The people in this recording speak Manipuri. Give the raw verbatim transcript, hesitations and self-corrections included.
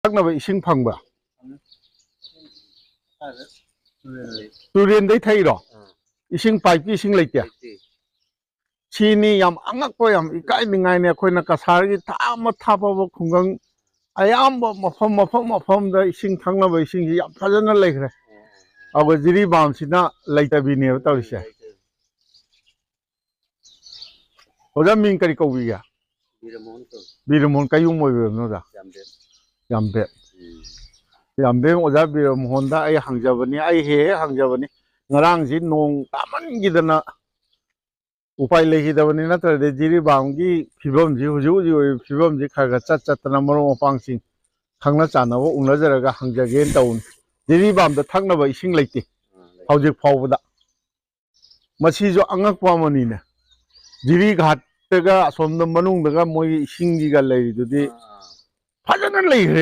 ꯊꯛꯅꯕ ꯏꯁꯤꯡ ꯐꯪꯕ꯭ꯔꯥ? ꯇꯨꯔꯦꯟꯗꯩ ꯊꯛꯏꯔꯣ? ꯏꯁꯤꯡ, ꯄꯥꯏꯞꯀꯤ ꯏꯁꯤꯡ ꯂꯩꯇꯦ? ꯁꯤꯅꯤ ꯌꯥꯝ ꯑꯉꯛꯄ, ꯌꯥꯝ ꯏꯀꯥꯏꯅꯤꯡꯉꯥꯏꯅꯤ꯫ ꯑꯩꯈꯣꯏꯅ ꯀꯁꯥꯔꯒꯤ ꯊꯥ ꯑꯃ ꯊꯥ ꯐꯥꯎꯕ ꯈꯨꯡꯒꯪ ꯑꯌꯥꯝꯕ ꯃꯐꯝ, ꯃꯐꯝ, ꯃꯐꯝꯗ ꯏꯁꯤꯡ ꯊꯛꯅꯕ ꯏꯁꯤꯡꯁꯤ ꯌꯥꯝ ꯐꯖꯅ ꯂꯩꯈ꯭ꯔꯦ꯫ ꯑꯗꯨꯒ ꯖꯤꯔꯤꯕꯥꯝꯁꯤꯅ ꯂꯩꯇꯕꯤꯅꯦꯕ ꯇꯧꯔꯤꯁꯦ꯫ ꯑꯣꯖꯥ, ꯃꯤꯡ ꯀꯔꯤ ꯀꯧꯕꯤꯒꯦ? ꯕꯤꯔꯃꯣꯍꯟ ꯀꯧꯏ꯫ ꯕꯤꯔꯃꯣꯍꯟ꯫ ꯀꯩ ꯌꯨꯝ ꯑꯣꯏꯕꯤꯔꯕꯅꯣ, ꯑꯣꯖꯥ? ꯌꯥꯝꯕꯦꯝ꯫ ꯌꯥꯝꯕꯦꯝ꯫ ꯎꯝ꯫ ꯌꯥꯝꯕꯦꯝ ꯑꯣꯖꯥ ꯕꯤꯔꯃꯣꯍꯟꯗ ꯑꯩ ꯍꯪꯖꯕꯅꯤ, ꯑꯩ ꯍꯦꯛ ꯍꯦꯛ ꯍꯪꯖꯕꯅꯤ꯫ ꯉꯔꯥꯡꯁꯤ ꯅꯣꯡ ꯇꯥꯃꯟꯈꯤꯗꯅ ꯎꯄꯥꯏ ꯂꯩꯈꯤꯗꯕꯅꯤ, ꯅꯠꯇ꯭ꯔꯗꯤ ꯖꯤꯔꯤꯕꯥꯝꯒꯤ ꯐꯤꯕꯝꯁꯤ, ꯍꯧꯖꯤꯛ ꯍꯧꯖꯤꯛ ꯑꯣꯏꯔꯤꯕ ꯐꯤꯕꯝꯁꯤ ꯈꯔ ꯈꯔ ꯆꯠ ꯆꯠꯇꯅ ꯃꯔꯨꯞ ꯃꯄꯥꯡꯁꯤꯡ ꯈꯪꯅ ꯆꯥꯟꯅꯕ ꯎꯅꯖꯔꯒ ꯍꯪꯖꯒꯦꯅ ꯇꯧꯕꯅꯤ꯫ ꯖꯤꯔꯤꯕꯥꯝꯗ ꯊꯛꯅꯕ ꯏꯁꯤꯡ ꯂꯩꯇꯦ꯫ ꯑꯥ, ꯂꯩꯇꯦ꯫ ꯍꯧꯖꯤꯛ ꯐꯥꯎꯕꯗ꯫ ꯃꯁꯤꯁꯨ ꯑꯉꯛꯄ ꯑꯃꯅꯤꯅꯦ꯫ ꯖꯤꯔꯤ ꯘꯥꯠꯇꯒ ꯑꯁꯣꯝꯗ ꯃꯅꯨꯡꯗꯒ ꯃꯣꯏꯒꯤ ꯏꯁꯤꯡꯒꯤꯒ ꯂꯩꯔꯤꯗꯨꯗꯤ ꯑꯥ, ꯑꯥ꯫ ꯐꯖꯅ ꯂꯩꯈ꯭ꯔꯦ꯫